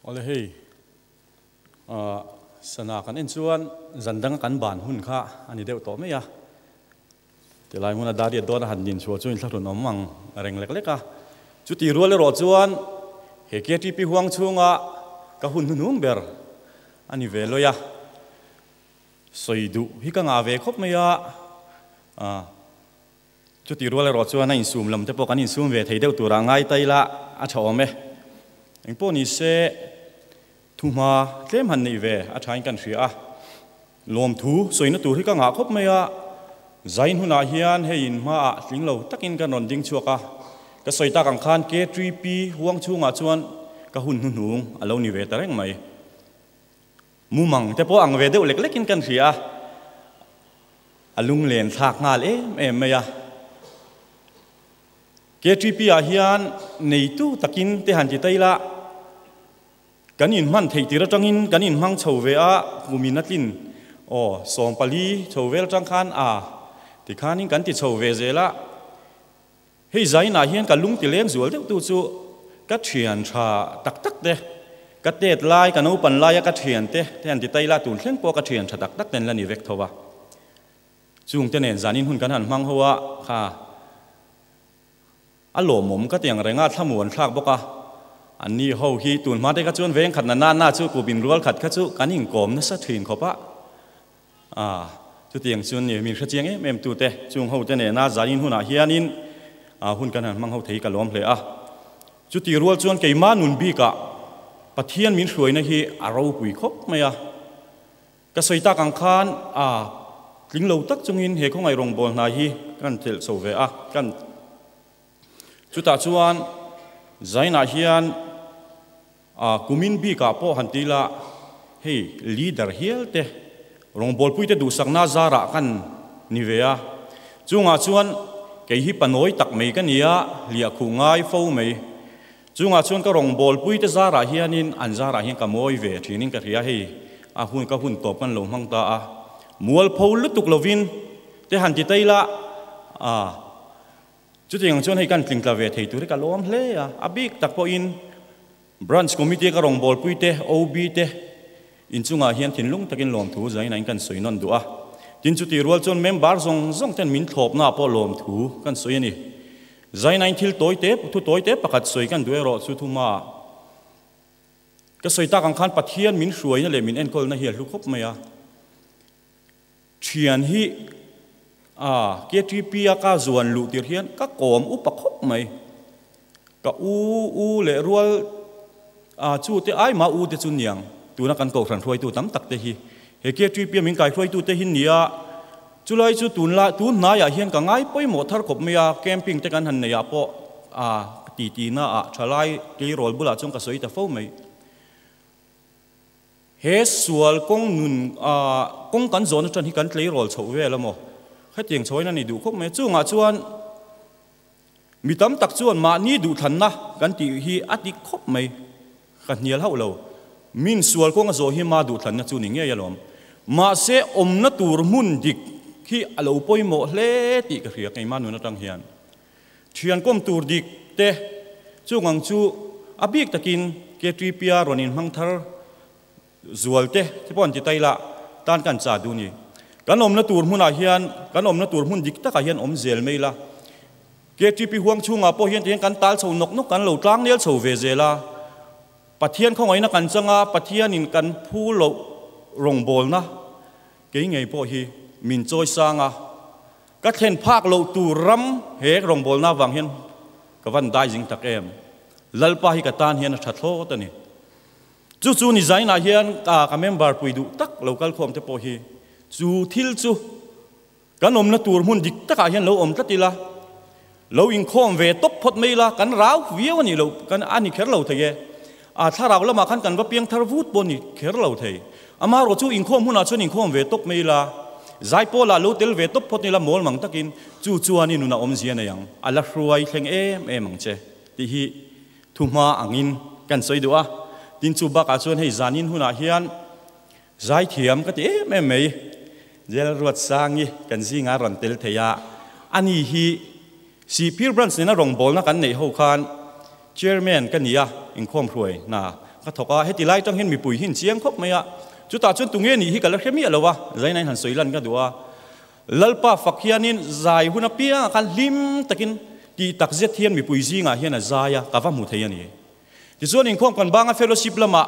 Awle hei sana kan en chuan zan danga kan ban hun kha a ni deuh tawh mai a. Tilai hmuna Dariat dawn a han din chhuah chu inthlahrun awm ang reng lek lek a. Chuti rual erawh chuan he KTP huang chhunga ka hun hnuhnung ber a ni ve lawi a. Sawi duh hi ka ngah ve khawp mai a. Chuti rual erawh chuan a insum lam te pawh kan insum ve thei deuh turah ngai ta ila a tha awm e. Engpawh ni se thuhma tlem han neih ve a thain kan hria a. Lawmthu sawina tur hi ka ngah khawp mai a, zain hunah hian hei in hmaah tling lo takin kan rawn ding chhuak a. Ka sawi tak ang khan K3P huang chhungah chuan ka hun hnuhnung a lo ni ve ta reng mai. Mumang te pawh ang ve deuh lek lekin kan hria a, a lunglen thlak nghal em em mai a. KTP ah hian neitu takin te han ti ta ila, kan inhman theih tir atangin kan inhmang chho ve a, kumin a tlin aw 14 chho vel atang khan a tikhanin kan ti chho ve zel a. Hei zainah hian ka lung ti leng zual deuh tu chu ka thian tha tak tak te, ka tet lai, ka naupan laia ka thian te te han ti ta ila tun thleng pawh ka thian tha tak tak ten la ni vek tho a. Chung te nen zanin hun kan han hmang ho a, kha a lawmawm ka ti ang reng a, thlamuan thlak bawk a. Anni ho hi tun hma te kha chuan veng khat na na na chu kumin rual khat kha chu kan inkawm nasa thin khawp a. A, chutiang chuan ni min hrechiang em em tute chung hote nena zanin hunah hianin a hun kan han hmang ho thei ka lawm hle a. Chuti rual chuan keimah nun bikah Pathian min hruaina hi a ropui khawp mai a. Ka sawi tak ang khan a tling lo tak chungin he khawngaih rawngbâwl hna hi kan thelh chho ve a, kan chutah chuan zainah hian A kumin bikah pawh han ti ila, hei leader hial te, rawngbawlpuite duhsakna zarah kan ni ve a. Chungah chuan kei hi panawi tak mai ka ni a, hliahkhuh ngai fo mai. Chungah chuan ka rawngbawlpuite zarah hianin an zarah hian ka mawi ve thinin ka hria, hei a hun ka hun tawp kan lo hmang ta a. Mualpho lutuk lovin te han ti ta ila, a. Chutiang chuan hei kan tlingtla ve thei tur hi ka lawm hle a, a bik tak pawhin Branch Committee ka rawngbawlpui te, OB te inchungah hian thinlung takin lawmthu zainain kan sawi nawn duh a. Tin chutih rual chuan member zawng zawng ten min thlawpnaah pawh lawmthu kan sawi a ni. Zainain thil tawi te, thu tawi te pakhat sawi kan duh erawh chu thuma ka sawi tak ang khan Pathian min hruaina leh min enkawlna hi a hlu khawp mai a. Thian hi a KTP a ka zuan luh tir hian ka kawm upa khawp mai. Ka u u leh rual a chu te ai mah u te chu niang tuna kan kohhran hruaitu tam tak te hi he KTP a min kai hruaitu te hi nia chulai chu tunla tun hnaiah hian ka ngai pawimawh thar khawp mai a camping te kan han neih ah pawh a titi na ah thalai tleirawl bulah chuan ka sawi ta fo mai. He sual kawng nun a kawng kan zawn atang hi kan tleirawl chhoh vel a maw? Hetiang chhoin a ni duh khawp mai. Chungah chuan mi tam tak chuan mahni duhthlanna kan tih hi a dik khawp mai. Ka hnial hauh lo. Min sual kawng a zawh hi ma duhthlanna chu ni ngei alawm. Mahse awmna tur hmun dik hi a lo pawimawh hle tih ka hria keimah nun atang hian. Thian kawm tur dik te chung ang chu a bik takin KTP-a rawn inhmang thar zual te te pawh an ti ta ila tan kan chah duh ni. Kan awmna tur hmunah hian kan awmna tur hmun dik takah hian awm zel mai ila. KTP huang chhungah pawh hian tihian kan tal chho nawk nawk kan lo tlang nel chho ve zel a. Pathian khawngaihna kan chang a, Pathianin kan phu loh rawngbawlna kei ngei pawh hi min chawi sang a. Ka thlen phak loh tur ram he rawngbawlna avang hian ka van dai zing tak em. Lalpa hi ka tan hian a tha thlawt a ni. Chu chu ni zainah hian ka ka member pui duh tak lo kal khawm te pawh hi chu thil chu kan awmna tur hmun dik takah hian lo awm tlat ila, lo inkhawm ve tawp phawt mai ila kan rau viau a nih loh kan a ni kher lo thei e. A thlarau lamah khan kan va piang thar vut pawh ni kher lo thei. Amaherawh chu inkhawm hunah chuan inkhawm ve tawp mai ila, Zaipawlah lo tel ve tawp phawt nila mawl mang takin chu chuan i nunah awmzia nei ang, a la hruai thleng em em ang che tih hi thuhma angin kan sawi duh a. Tin chu bakah chuan hei zanin hunah hian zaithiam ka ti em em mai, Jel Ruatsangi kan zinga rawn tel thei a, ani hi Sihphir Branch nena rawngbawlna kan neih ho khan Chairman ka ni a, inkhawm hruai hna ka thawk a, heti lai tang hian mipui hi an chiang khawp mai a, chutah chuan tunge nih hi ka la hre miah lo a, zainain han sawi lan ka duh a, Lalpa fak hianin zai hun apiangah khan hlim takin tih tak zet hian mipui zingah hian a zai a, ka va hmu thei a ni. Tichuan inkhawm kan banga fellowship lamah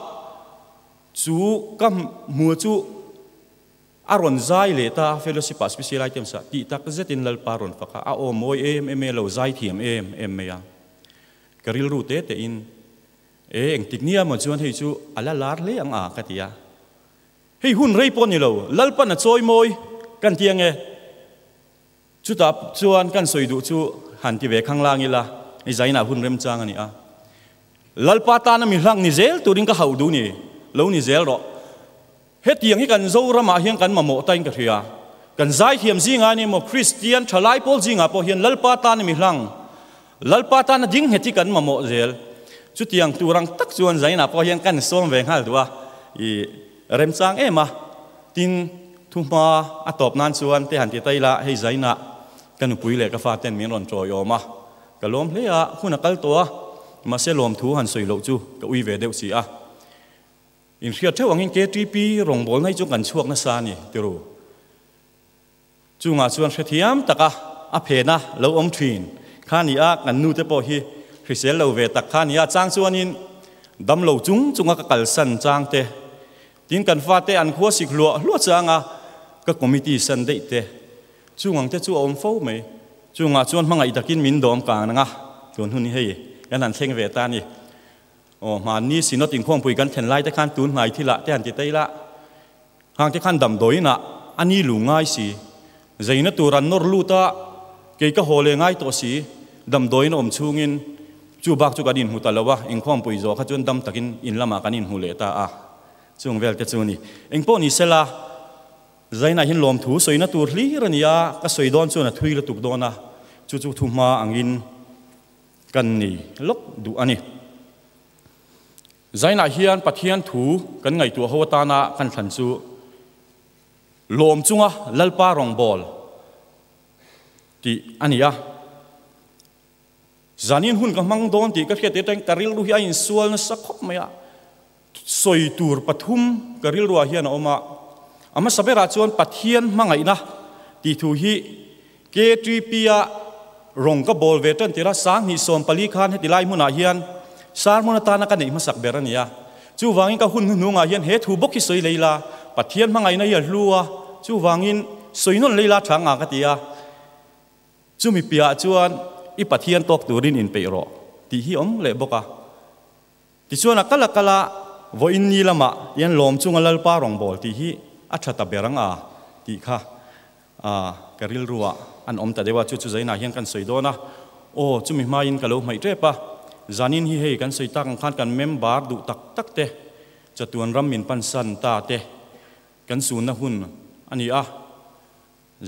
chu ka hmu chu a rawn zai leh ta a, fellowship ah special items ah tih tak zetin Lalpa a rawn fak a, a aw mawi em em e, lo zai thiam em em mai a, ka rilru te tein e engtik nia maw chuan hei chu a la lar hle ang a ka ti a. Hei hun rei pawh ni lo, Lalpan a chawi mawi kan ti ange. Chutah chuan kan sawi duh chu han ti ve khang lang ila, i zainah hun remchang a ni a. Lalpa tana mi hlang ni zel turin ka hauh duh ni, lo ni zel rawh. Hetiang hi kan Zoramah hian kan mamawh tain ka hria. Kan zaithiam zingah ni emaw Kristian thalai pawl zingah pawh hian Lalpa tana mi hlang, Lalpa tana ding nghet hi kan mamawh zel. Chutiang tur ang tak chuan zainah pawh hian kan sawm ve nghal duh a, i remchang em a. Tin, thuhma a tawp nan chuan te han ti ta ila, hei zainah ka nupui leh ka faten min rawn tawiawm a, ka lawm hle a, hun a kal tawh a, mahse lawmthu han sawi loh chu ka ui ve deuh si a. Inhriat theuh angin KTP rawngbawlna hi chu kan chhuak nasa a ni, tiru. Chungah chuan hrethiam taka a phena lo awm thin kha ni a, kan nute pawh hi hrisel lo ve tak kha ni a, chang chuanin dam lo chung chunga ka kalsan chang te, tin kan fate an khua sik hluah hluah changa ka committee san daih te, chung ang te chu a awm fo mai. Chungah chuan hmangaih takin min dawm kang ang a, tun hun hi hei kan han thleng ve ta a ni. Aw, hmanni Synod inkhawmpui kan thlen lai te khan tun hnai thilah te han ti ta ila, Hang te khan damdawiin ah a ni lu ngai si. Zeina tur an nawr lut a, kei ka haw leh ngai tawh si. Damdawiin a awm chhungin chu bak chu kan inhmu ta lo a, inkhawmpui zawh kha chuan dam takin in lamah kan inhmu leh ta a. Chung vel te chu ni. Engpawh ni sela, Zainah hian lawmthu sawina tur hlir a ni a, ka sawi dawn chuan a thui lutuk dawn a, chu chu thuhma angin kan ni lawk duh a ni. Zainah hian Pathian thu kan ngaihtuah ho atana kan thlan chu lawm chunga Lalpa rawngbâwl tih a ni a. Zanin hun ka hmang dawn tih ka hriat atangin ka rilru hi a insual nasa khawp mai a. Sawi tur pathum ka rilruah hian a awm a. A hmasa berah chuan Pathian hmangaihna tih thu hi KTP-a rawng ka bawl ve tan tirh a, 2014 khan heti lai hmunah hian sermon atana ka neih hmasak ber a ni a. Chuvangin ka hun hnuhnungah hian he thu bawk hi sawi lei la, Pathian hmangaihna hi a hlu a, chuvangin sawi nawn lei la tha nga ka ti a. Chumi piahah chuan i Pathian tawk turin inpeih rawh tih hi awm leh bawk a. Tichuan a kal a kal a, vawiin ni lamah hian lawm chunga Lalpa rawngbâwl tih hi a ṭha ta ber ang a tih kha ka rilruah an awm ta deuh a, chu chu zainah hian kan sawi dawn a, aw chumi hmain ka lo hmaih ṭep a, zanin hi hei kan sawi tak ang khan kan member duh tak tak te, chatuan ram min pansan ta te kan sunna hun a ni a.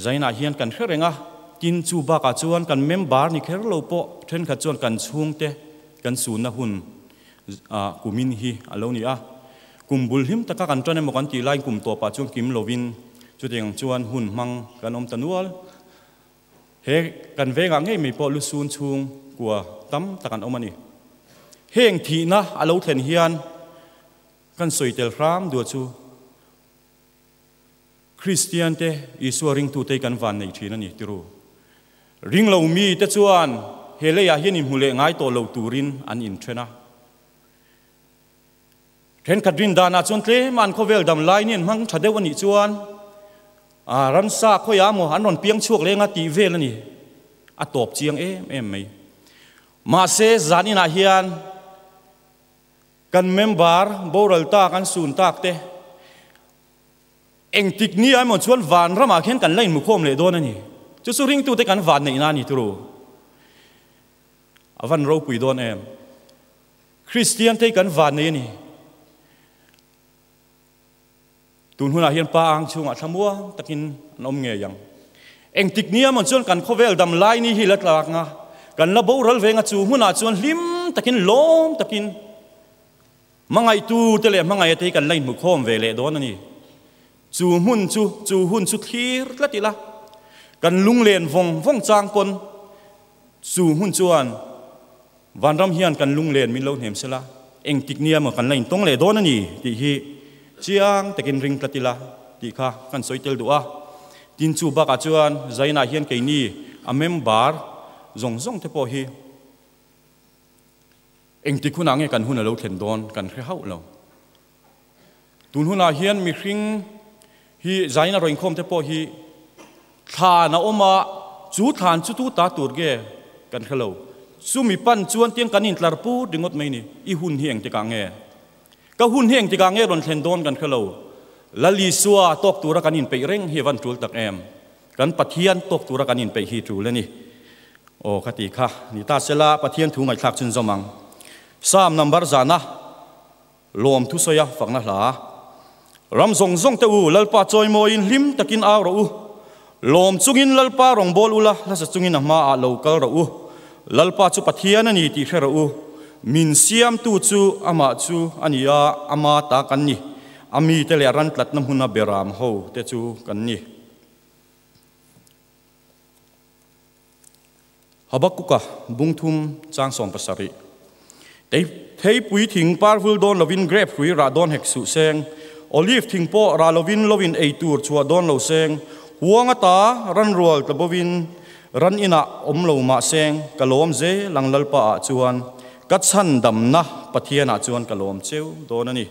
Zainah hian kan hre reng a, tin chu bakah chuan kan member ni kher lo pawh thenkhat chuan kan chhungte kan sunna hun kumin hi a lo ni a. Kum bul hlim taka kan tan emaw kan tih laiin kum tawpah chuan kim lovin chutiang chuan hun hmang kan awm ta nual. He kan vengah ngei mai pawh lusun chhung kua tam tak an awm a ni. Heng thihna a lo thlen hian kan sawi tel hram duah chu Kristian te, Isua ringtute hi kan van nei thin a ni, tiru. Ringlo mite chuan he leiah hian inhmu leh ngai tawh lo turin an inthen a. Thenkhat rin danah chuan tlem an khawvel dam lai ni an hmang tha deuh a nih chuan a ramsa khawiah maw an rawn piang chhuak leng a tih vel a ni. A tawp chiang em em mai. Mahse zan inah hian kan member boral tak an sun tak te Engtik ni emaw chuan van ramah khian kan la inmukhawm leh dawn a ni. Chu chu ringtute kan van neihna a ni turu. A van ropui dawn em. Kristiante hi kan van nei a ni. Tun hunah hian pa ang chhungah thlamuang takin an awm ngei ang. Engtik ni emaw chuan kan khawvel dam lai ni hi la tlak nga, kan la boral ve nga chu hmunah chuan hlim takin lawm takin Hmangaihtu te leh hmangaih te hi kan la inhmukhawm ve leh dawn a ni. Chu hmun chu, chu hun chu thlir tlat ila, kan lunglen vawng vawng chang pawn chu hmun chuan vanram hian kan lunglen min lo hnem sela. Engtik nia maw kan la intawng leh dawn a ni tih hi chiang takin ring tlat ila tih kha kan sawi tel duh a. Tin chu bakah chuan Zainah hian keini a member zawng zawng te pawh hi engtik hunah nge kan hun a lo thlen dawn kan hre hauh lo. Tun hunah hian mihring hi Zaina rawn inkhawm te pawh hi thlan a awm a, chu thlan chu tu ta tur nge kan hre lo. Chumi pan chuan tiang kan intlar put ringawt mai ni, i hun hi engtikah nge? Ka hun hi engtikah nge rawn thlen dawn kan hre lo. Lal Isua tawk tura kan inpeih reng hi a van tul tak em? Kan Pathian tawk tura kan inpeih hi tul a ni. Aw ka ti kha ni ta sela Pathian thu ngaihthlak chhunzawm ang. Psalm number zana. Lawm thusawi a fakna hla. Ram zawng zawng te u, Lalpa chawimawiin hlim takin au rawh u. Lawm chungin Lalpa rawngbâwl ula, hlasa chungin a hmaah lo kal rawh u. Lalpa chu Pathian a ni tih hre rawh u. Min siamtu chu amah chu a ni a, ama ta kan ni. A mite leh a ran tlatna hmuna beram ho te chu kan ni. Habakuka bungthum chang 70. Tei theipui thing par vul dawn lovin grape hrui rah dawn hek suh seng, olive thing pawh rah lovin lovin ei tur chhuah dawn lo seng, huang ata ran rual tla bovin ran inah awm lo mah seng, ka lawm zel ang Lalpa ah chuan, ka chhandamna Pathian ah chuan ka lawm cheu dawn a ni.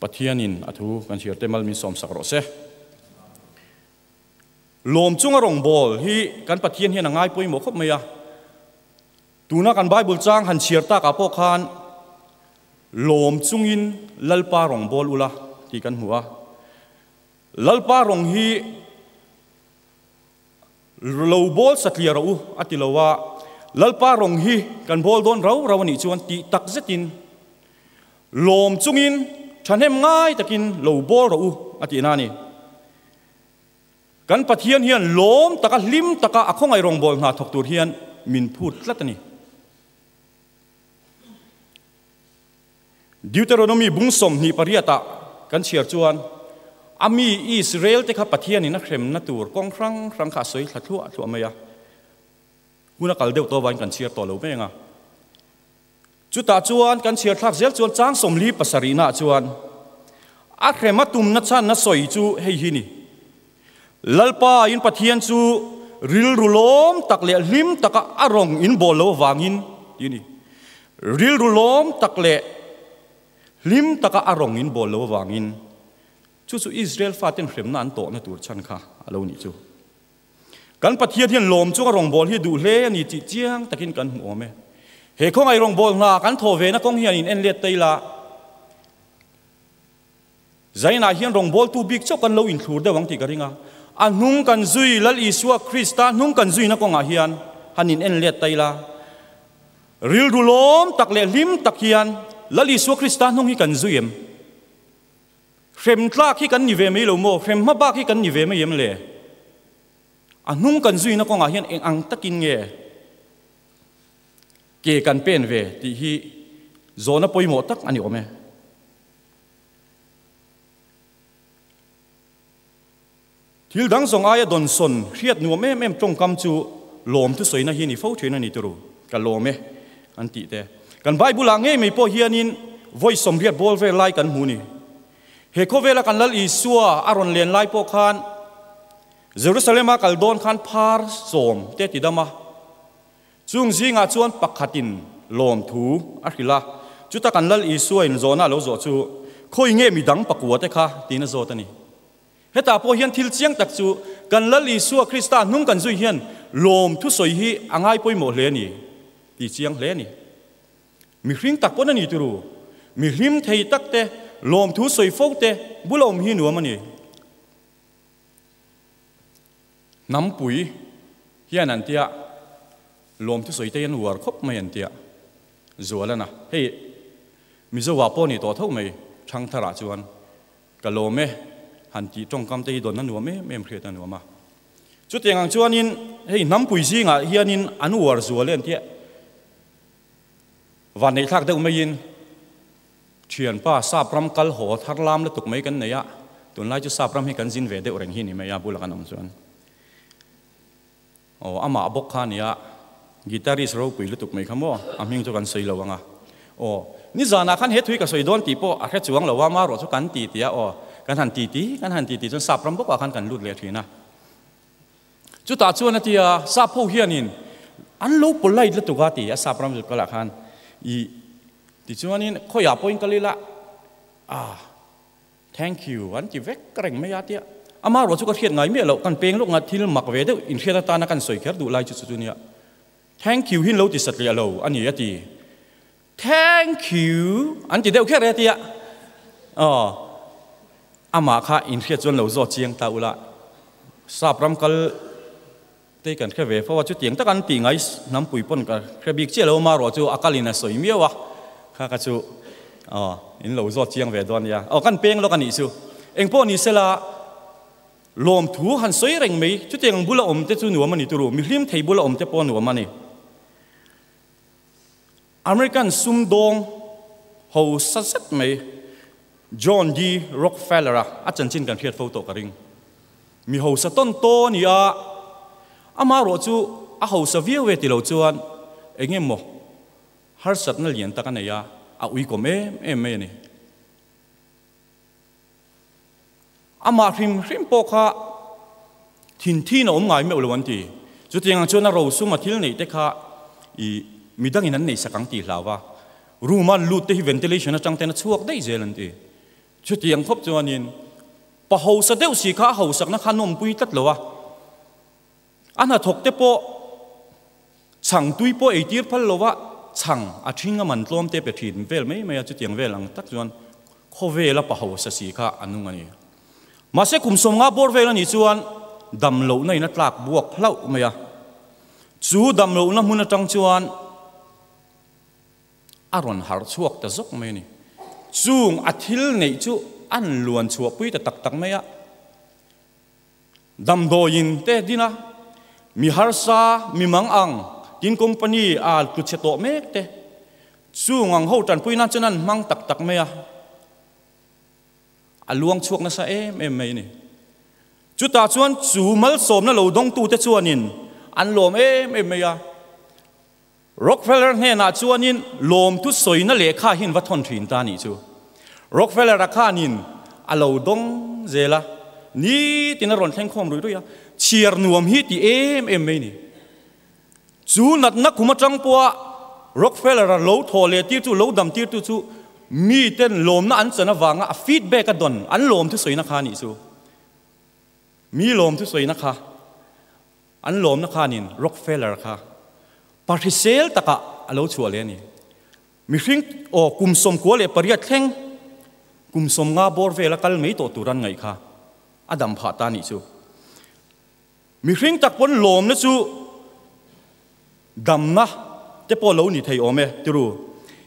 Pathianin a thu kan hriar te mal min sawmsak rawh se. Lawm chunga rawngbâwl hi kan Pathian hian a ngai pawimawh khawp mai a. Tuna kan Bible chang han chhiar takah pawh khan lawm chungin Lalpa rawngbâwl ula tih kan hmu a. Lalpa rawng hi lo bâwl satliah rawh u a ti lo a, Lalpa rawng hi kan bâwl dawn rau rau a nih chuan tih tak zetin lawm chungin thahnem ngai takin lo bâwl rawh u a tihna a ni. Kan Pathian hian lawm taka hlim taka a khawngaih rawngbâwl hna thawk tur hian min phut tlat a ni. Deuteronomy bung 28 ah kan chhiar chuan a mi Israel te kha Pathianin a hremna tur kawng hrang hrang kha a sawi thla thluah thluah mai a. Hun a kal deuh tawh avangin kan chhiar tawh lo mai ang a. Chutah chuan kan chhiar thlak zel chuan chang 47 naah chuan a hrem a tumna chhanna sawi chu hei hi ni, Lalpa in Pathian chu rilru lawm tak leh hlim taka a rawng in bawl lo avangin tih a ni. Rilru lawm tak leh hlim taka a rawng in bawl lo avangin chu chu Israel faten hremna an tawhna tur chhan kha a lo nih chu. Kan Pathian hian lawm chunga rawngbâwl hi duh hle a ni tih chiang takin kan hmu awm e. He khawngaih rawngbâwl hna kan thawh vena kawng hian in en let ta ila, Zainah hian rawngbâwltu bik chauh kan lo inthlur deuh ang tih ka ring a. A hnung kan zui Lal Isua Krista hnung kan zuina kawngah hian han in en let ta ila, rilru lawm tak leh hlim tak hian Lal Isua Krista hnung hi kan zui em? Hrem tlak hi kan ni ve mai lo maw? Hrem hma bak hi kan ni ve mai em le? A hnung kan zuina kawngah hian eng ang takin nge ke kan pen ve tih hi zawhna pawimawh tak a ni awm e. Thil dang zawng aia dawnsawn hriat nuam em em tawngkam chu lawm thusawina hi a ni fo thin a ni turu, ka lawm e an tih te. Kan Bible-ah ngei mai pawh hianin vawi 80 bawl vel lai kan hmu ni. He khawvela kan Lal Isua a rawn len lai pawh khan Jerusalem-a kal dawn khan phar sawm te ti dam a, chung zingah chuan pakhatin lawmthu a hrilh a, chuta kan Lal Isua in zawhna a lo zawh chu khawi nge midang pakua te kha tiin a zawt a ni. Hetah pawh hian thil chiang tak chu kan Lal Isua Krista hnung kan zui hian lawm thusawi hi a ngai pawimawh hle a ni tih chiang hle a ni. Mihring tak pawn a ni turu. Mi hlim thei tak te, lawm thu sawi fo te bula awm hi nuam a ni. Hnampui hian an tia lawm thusawi te hian uar khawp mai an tia Zualana hei Mizo ah pawh a ni tawh tho mai Thangtharah chuan. Ka lawm e, han tih tawngkam te hi dawn a nuam em em hriat a nuam a. Chutiang ang chuanin hei hnampui zingah hianin an uar zual e an tia. Vanneihthlak deuh maiin thianpa sap ram kal haw thar lam lutuk mai kan nei a, tunlai chu sap ram hi kan zin ve deuh reng hi ni mai a bula kan awm chuan. Aw amah bawk kha a nia. Guitarist ropui lutuk mai kha maw? A hming chu kan sawi lo ang a. Aw, nizanah khan he thui ka sawi dawn tih pawh a hre chuang lo a, marawh chu kan ti ti a, aw, kan han ti ti, kan han ti ti chuan sap ram bawkah khan kan lut leh thin a. Chutah chuan a ti a, sap ho hianin an lo polite lutuk a ti a, sap ram zuk kalah khan i tichuanin khawiah pawhin kal ila, ah, Thank you an ti vek reng mai a tia. Ama ruah chu ka hriat ngai miah loh, kan peng lawk nga thil mak ve deuh inhriat atana kan sawi kher duh lai chu chu chu nia. Thank you hi an lo ti satliah lo a ni a ti. Thank you an ti deuh kher e a tia. Aw, amah kha inhriat chuan lo zawt chiang ta ula. Sap ram kal te kan hre ve fo a, chutiang tak an tih ngai hnampui pawn ka hre bik chiah lo, ama ruah chu a kalin a sawi miau a, kha kha chu aw in lo zawt chiang ve dawn nia, aw kan peng lawk a nih chu, engpawh ni sela lawmthu han sawi reng mai, chutiang ang bula awm te chu nuam a ni turu, mihlim thei bula awm te pawh nuam a ni. American sumdawng ho sa zet mai John D. Rockefeller-a a chanchin kan hriat fo tawh ka ring. Mi hausa tawn taw a ni a, amaherawh chu a hausa viau e ti lo chuan eng emaw harsatna lian tak a nei a, a uikawm em em mai a ni. Amah hrim hrim pawh kha thin thin a awm ngai meuh lo an ti. Chutiang ang chuan a rosum a thil neih te kha i midangin an neihsak ang tih hlau va, room a an lut te hi ventilation atang ten a chhuak daih zel an ti. Chutiang khawp chuanin pa hausa deuh si kha a hausakna kha nawmpui tlat lo a, a hnathawk te pawh chhang tui pawh eitir phal lo va, chhang a thing a man tlawm te pe thin vel mai mai a, chutiang vel ang tak chuan khawvela pa hausa si kha a nung a ni. Mahse kum sawmnga bawr vel a nih chuan damlohna in a tlak buak hlauh mai a, chu damlohna hmun atang chuan A rawn harh chhuak ta zawk mai a ni. Chung a thil neih chu an luan chhuahpui ta tak tak mai a. Damdawiin te din a, mi harsa, mi mang ang, tin company a tlu chhe tawh mek te, chung ang ho tanpui nan chuan an hmang tak tak mai a. A luang chhuak nasa em em mai a ni. Chutah chuan chu malsawmna lo dawngtute chuanin an lawm em em mai a. Rockefeller hnenah chuanin lawmthu sawina lehkha hi an va thawn thin ta nih chu. Rockefeller-a khanin a lo dawng zel a, nitin a rawn thleng khawm ruih ruih a, chhiar nuam hi ti em em mai ni. Chu natna kum atang pawha Rockefeller-a lo thawh leh tir chu, lo dam tir tu chu miten lawmna an chan avanga a feedback a dawn, an lawmthu sawina kha nih chu. Mi lawmthu sawina kha. An lawmna khanin Rockefeller kha pa hrisel takah a lo chhuah leh a ni. Mihring aw kum 98 thleng kum 50 bawr vela kal mai tawh tur an ngaih kha a dam phah ta nih chu. Mihring tak pawn lawmna chu damna te pawh lo ni thei awm e tiru.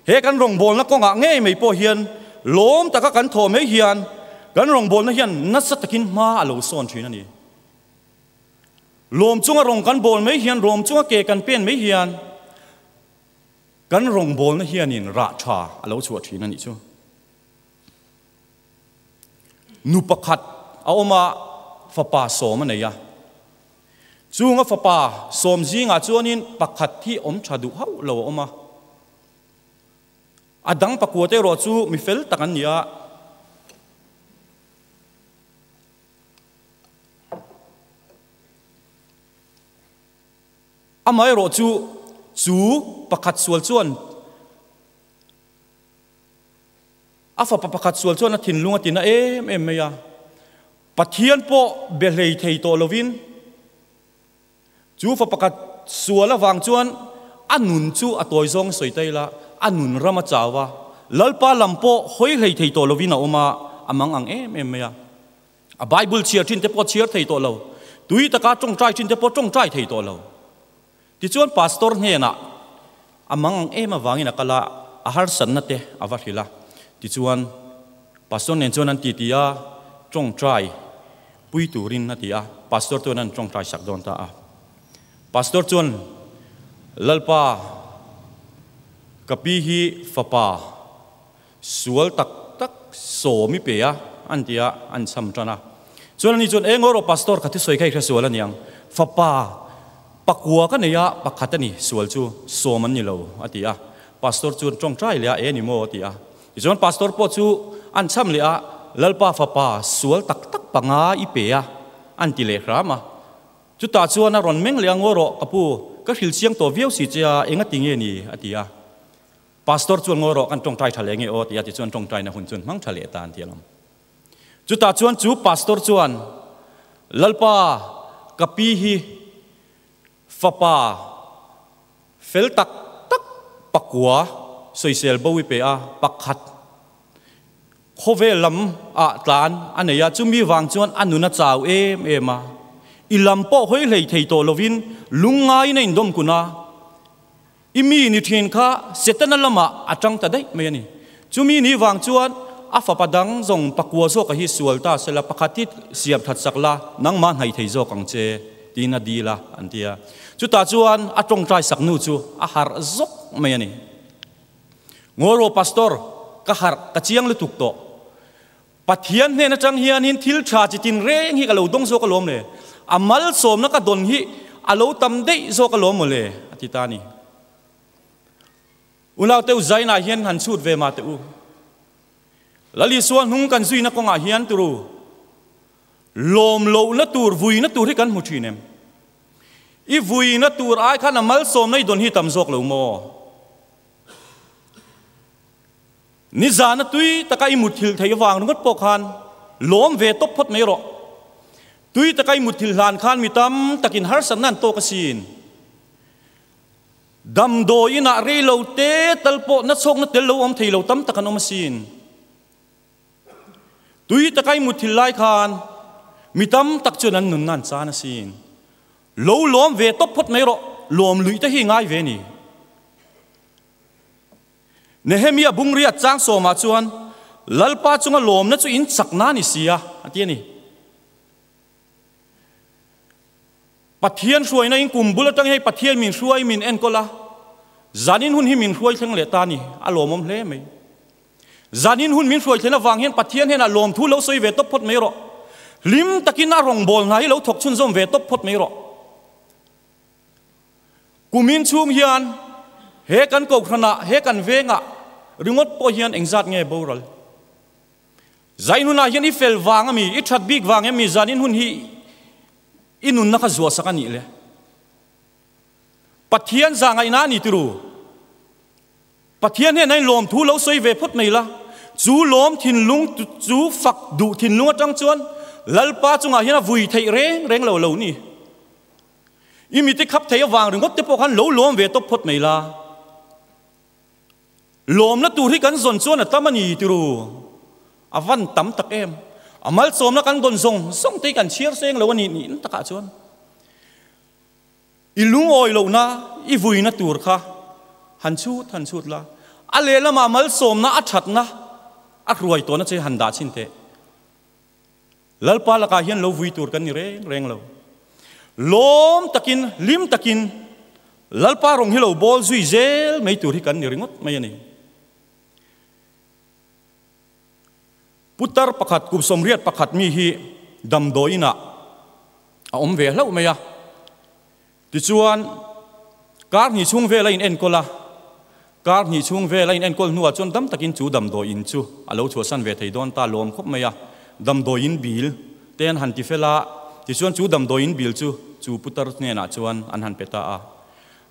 He kan rawngbawlna kawngah ngei mai pawh hian lawm taka kan thawh mai hian kan rawngbawlna hian nasa takin hma a lo sawn thin a ni. Lawm chunga rawng kan bawl mai hian, rawm chunga ke kan pen mai hian kan rawngbawlna hianin rah tha a lo chhuah thin a nih chu. Nu pakhat a awm a, fapa sawm a nei a. Chunga fapa sawm zingah chuanin pakhat hi awm tha duh hauh lo a awm a. A dang pakua te erawh chu mi fel tak an ni a. Amaherawh chu, chu pakhat sual chuan a fapa pakhat sual chuan a thinlung a tina em em mai a. Pathian pawh be hlei thei tawh lovin chu fa pakhat sual avang chuan a nun chu a tawi zawng sawi ta ila, a nun ram a chau a, Lalpa lam pawh hawi hlei thei tawh lovin a awm a, a mang ang em em mai a. A Bible chhiar thin te pawh chhiar thei tawh lo, tui taka tawngtai thin te pawh tawngtai thei tawh lo. Tichuan pastor hnenah a mang ang em avangin a kal a, a harsatna te a va hrilh a. Tichuan pastor nen chuan an titi a, tawngtai pui turin a ti a, pastor chuan an tawngtai sak dawn ta a. Pastor chuan, Lalpa, ka pi hi fapa, Sual tak tak sawm i pe a, an ti a, an cham tan a. Chuan ani chuan, Eng aw rawh Pastor, ka thusawi kha i hre sual aniang. Fapa Pakua ka nei a, pakhat a ni, sual chu sawm an ni lo, a ti a. Pastor chuan tawngtai leh a, E ni maw? a ti a. Tichuan pastor pawh chu an cham leh a, Lalpa fapa sual tak tak panga i pe a, an ti leh hram a. Chutah chuan a rawn meng leh a, Ngaw rawh ka pu, ka hril chiang tawh viau si che a, enga ti nge ni? a ti a. Pastor chuan Ngaw rawh kan tawngtai tha leh nge aw? ti a, tichuan tawngtaina hun chuan hmang tha leh ta an ti alawm. Chutah chuan chu pastor chuan, Lalpa, ka pi hi fapa fel tak tak pakua sawisel bo i pe a, pakhat khawvel lam ah tlan a nei a, chumi vang chuan a nun a chau em em a, i lam pawh hawi hlei thei tawh lovin lungngaiin a indawm kun a, I mi ni thin kha Setana lamah a tang ta daih mai a ni. Chumi ni vang chuan a fapa dang zawng pakua zawka hi sual ta sela pakhat hi siam that sak la, nangmah hnaih thei zawk ang che, tiin a dil a, an ti a. Chutah chuan a tawngtai sak nu chu a harh zawk mai a ni. Ngawi rawh Pastor, ka harh ka chiang lutuk tawh. Pathian hnen atang hianin thil tha chi tin reng hi ka lo dawng zawk alawm le, a malsawmna ka dawn hi a lo tam daih zawk alawm maw le, a ti ta a ni. Unaute u Zainah hian han chhut ve mah teh u. Lal Isua hnung kan zuina kawngah hian turu lawm lohna tur, vuina tur hi kan hmu thin em? I vuina tur ai khan a malsawmna i dawn hi tam zawk lo maw? Nizana tui taka i mutthilh theih avang ringawt pawh khan lawm ve tawp phawt mai rawh. Tui taka i mutthilh hlan khan mi tam takin harsatna an tawk asin. Damdawi inah rei lo te tal pawh nachhawkna tel lo awm thei lo tam tak an awm asin. Tui taka i mutthilh lai khan mi tam tak chuan an nunna an chan asin. Lo lawm ve tawp phawt mai rawh, lawm luih te hi ngai ve ni. Nehemia bungriat chang sawmah chuan, Lalpa chunga lawmna chu in chakna a ni si a, a ti a ni. Pathian hruaina in kum bul atangin hei Pathian min hruai min enkawl a, zanin hun hi min hruai thleng leh ta a ni, a lawmawm hle mai. Zanin hun min hruai thlen avang hian Pathian hnenah lawmthu lo sawi ve tawp phawt mai rawh. Hlim takin a rawngbâwl hna hi lo thawk chhunzawm ve tawp phawt mai rawh. Kumin chhung hian he kan kohhranah, he kan vengah ringawt pawh hian engzat nge boral? Zain hunah hian i fel vang ami, i that bik vang em mi zanin hun hi i nunna kha zuahsak a nih le? Pathian zahngaihna a ni tiru? Pathian hian a inlawm thu lo sawi ve phawt mai la, chu lawm thinlung chu fak duh thinlung atang chuan Lalpa chungah hian a vui theih reng reng lo lo ni. I mite khap thei avang ringawt te pawh khan lo lawm ve tawp phawt mai la. Lawmna tur hi kan zawn chuan a tam a ni tiru. A van tam tak em. A malsawmna kan dawn zawng zawng te hi kan chhiar seng lo a ni niin takah chuan. I lungawi lohna i vuina tur kha han chhut han chhut la. A lehlamah malsawmna a thatna a hruai tawhna che han dah chhin teh. Lalpa lakah hian lo vui tur kan ni reng reng lo. Lawm takin, hlim takin Lalpa rawng hi lo bawl zui zel mai tur hi kan ni ringawt mai a ni. Putar pakhat, kum sawmriat pakhat mi hi damdawi inah a awm ve hlauh mai a. Tichuan, kar hnih chhung vel a in enkawl a, kar hnih chhung vel a in enkawl hnuah chuan dam takin chu damdawi in chu a lo chhuahsan ve thei dawn ta lawm khawp mai a, damdawi in bil te an han ti fel a, tichuan chu damdawi in bil chu chu putar hnenah chuan an han pe ta a.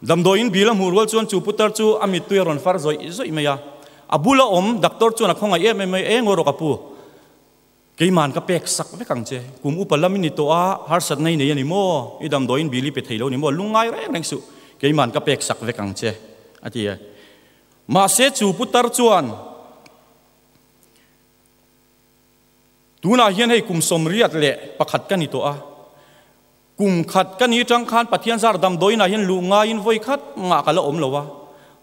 Damdawi in bil a hmuh rual chuan chu putar chu a mittui a rawn far zawih zawih mai a, a bula awm doctor chuan a khawngaih em em mai, Eng aw rawh ka pu, Keiman ka pek sak vek ang che. Kum upa lam i ni tawh a, harsatna i nei a ni maw? I damdawiin bil i pe thei lo a ni maw? Lungngai reng reng suh, keiman ka pek sak vek ang che, a ti a. Mahse chu putar chuan, Tunah hian hei kum 81 ka ni tawh a, kum khat ka ni tang khan Pathian zar damdawiinah hian luh ngaiin vawi khat ngah ka la awm lo a,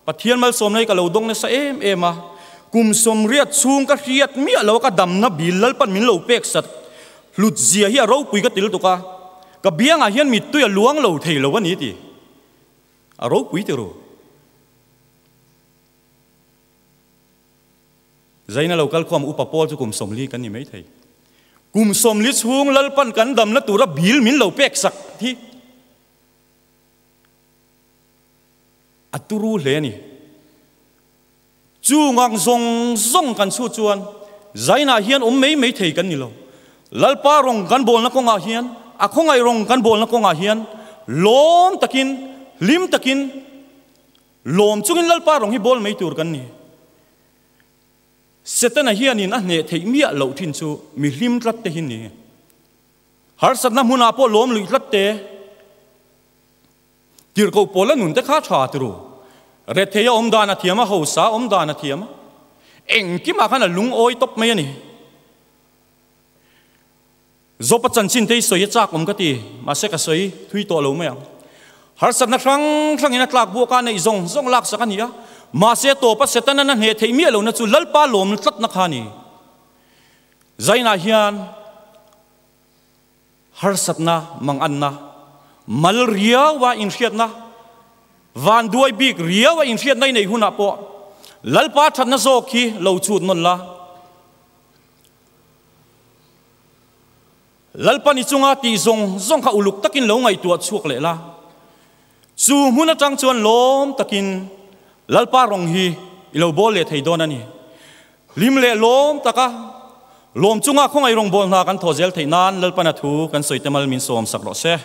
Pathian malsawmna hi ka lo dawng nasa em em a, kum 80 chhung ka hriat miah lo a ka damna bil Lalpan min lo pek sat hlut zia hi a ropui ka ti lutuk a, ka biangah hian mittui a luang lo thei lo a ni ti a ropui ti ru. Zaina lo kal khawm upa pawl chu kum 40 kan ni mai thei. Kum 40 chhung Lalpan kan damna tura bil min lo pek sak hi. A turu hle a ni. Chu ngang zawng zawng kan chhut chuan Zainah hian awm mai mai thei kan ni lo. Lalpa rawng kan bawlna kawngah hian, a khawngaih rawng kan bawlna kawngah hian lawm takin, hlim takin, lawm chungin Lalpa rawng hi bawl mai tur kan ni. Setana hianin a hneh theih miah loh thin chu mi hlim tlat te hi ni. Harsatna hmunah pawh lawm luih tlat te. Tirhkoh pawl a nun te kha tha ti ru. Rethei a awm dan a thiam a, hausa a awm dan a thiam a. Engkimah khan a lungawi tawp mai a ni. Zawpa chanchin te hi sawi a chak awm ka ti, mahse ka sawi thui tawh lo mai ang. Harsatna hrang hrangin a tlak buak a, neih zawng zawng laksak a ni a, mahse tawpa Setana na hneh theih miah lohna chu Lalpa lawm tlatna kha a ni. Zainah hian. Harsatna, manganna, mal riaua inhriatna, vanduai bik riaua inhriatna i neih hunah pawh Lalpa thatna zawk hi lo chhut nawn la. Lalpa ni chunga tih zawng zawng kha uluk takin lo ngaihtuah chhuak leh la. Chu hmun atang chuan lawm takin Lalpa rawng hi i lo bawl leh thei dawn a ni. Hlim leh lawm taka lawm chunga khawngaih rawngbâwl hna kan thawh zel theih nan Lalpana thu kan sawi te mal min sawm sak rawh se.